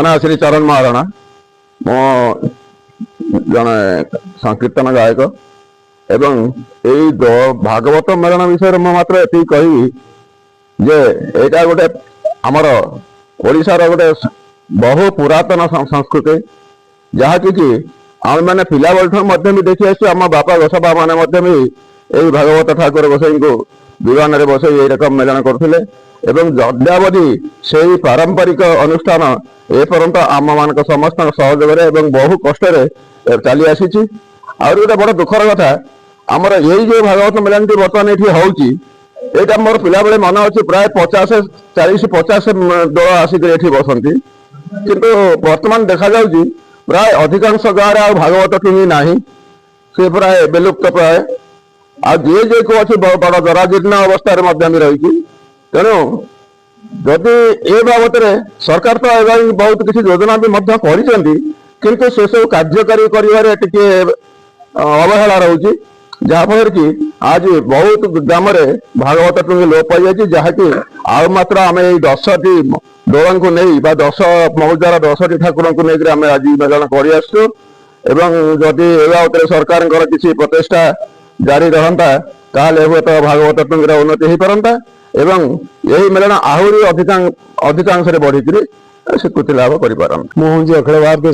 ମୋ ନାଁ ଶ୍ରୀ ଚରଣ ମହାରଣା। ମୁଁ ଜଣେ ସଂକୀର୍ତ୍ତନ ଗାୟକ ଏବଂ ଏଇ ଭାଗବତ ମେଳଣ ବିଷୟରେ ମୁଁ ମାତ୍ର ଏତିକି କହିବି ଯେ ଏଇଟା ଗୋଟେ ଆମର ଓଡ଼ିଶାର ଗୋଟେ ବହୁ ପୁରାତନ ସଂସ୍କୃତି, ଯାହାକି କି ଆମେମାନେ ପିଲାବେଳଠୁ ମଧ୍ୟ ବି ଦେଖି ଆସିଛୁ। ଆମ ବାପା ଗୋସାପା ମାନେ ମଧ୍ୟ ବି ଏଇ ଭାଗବତ ଠାକୁର ଗୋସାଇଙ୍କୁ ବିମାନରେ ବସେଇ ଏଇ ରକମ ମେଳଣ କରୁଥିଲେ ଏବଂ ଅଦ୍ୟାବଧି ସେଇ ପାରମ୍ପରିକ ଅନୁଷ୍ଠାନ ଏପର୍ଯ୍ୟନ୍ତ ଆମମାନଙ୍କ ସମସ୍ତଙ୍କ ସହଯୋଗରେ ଏବଂ ବହୁ କଷ୍ଟରେ ଚାଲି ଆସିଛି। ଆହୁରି ଗୋଟେ ବଡ ଦୁଃଖର କଥା, ଆମର ଏଇ ଯୋଉ ଭାଗବତ ମେଳନଟି ବର୍ତ୍ତମାନ ଏଠି ହଉଛି, ଏଇଟା ମୋର ପିଲାବେଳେ ମନେ ଅଛି, ପ୍ରାୟ 50, 40, 50 ଦୋଳ ଆସିକରି ଏଠି ବସନ୍ତି। କିନ୍ତୁ ବର୍ତ୍ତମାନ ଦେଖାଯାଉଛି ପ୍ରାୟ ଅଧିକାଂଶ ଗାଁରେ ଆଉ ଭାଗବତ ଟୁଙ୍ଗି ନାହିଁ। ସେ ପ୍ରାୟ ବିଲୁପ୍ତ ପ୍ରାୟ। ଆଉ ଯିଏ ଯିଏ ଅଛି, ବଡ ଜରାଜୀର୍ଣ୍ଣ ଅବସ୍ଥାରେ ମଧ୍ୟ ବି ରହିଛି। ତେଣୁ ଯଦି ଏ ବାବଦରେ ସରକାର ତ ଏବେ ବହୁତ କିଛି ଯୋଜନା ବି ମଧ୍ୟ କରିଛନ୍ତି, କିନ୍ତୁ ସେସବୁ କାର୍ଯ୍ୟକାରୀ କରିବାରେ ଟିକେ ଅବହେଳା ରହୁଛି, ଯାହାଫଳରେ କି ଆଜି ବହୁତ ଗ୍ରାମରେ ଭାଗବତ ଟୁଙ୍ଗି ଲୋପ ପାଇଯାଇଛି, ଯାହାକି ଆଉ ମାତ୍ର ଆମେ ଏଇ 10ଟି ଦୋଳଙ୍କୁ ନେଇ ବା 10 ମୌଜାର 10ଟି ଠାକୁରଙ୍କୁ ନେଇକରି ଆମେ ଆଜି ମେଳଣ କରି ଆସୁଛୁ। ଏବଂ ଯଦି ଏ ବାବଦରେ ସରକାରଙ୍କର କିଛି ପ୍ରଚେଷ୍ଟା ଜାରି ରହନ୍ତା, ତାହେଲେ ହୁଏତ ଭାଗବତ ଟୁଙ୍ଗିର ଉନ୍ନତି ହେଇପାରନ୍ତା ଏବଂ ଏହି ମେଳଣ ଆହୁରି ଅଧିକାଂଶରେ ବଢିକିରି ସ୍ୱୀକୃତି ଲାଭ କରିପାରନ୍ତା। ମୁଁ ହେଉଛି ଅଖିଳ ଭାରତୀୟ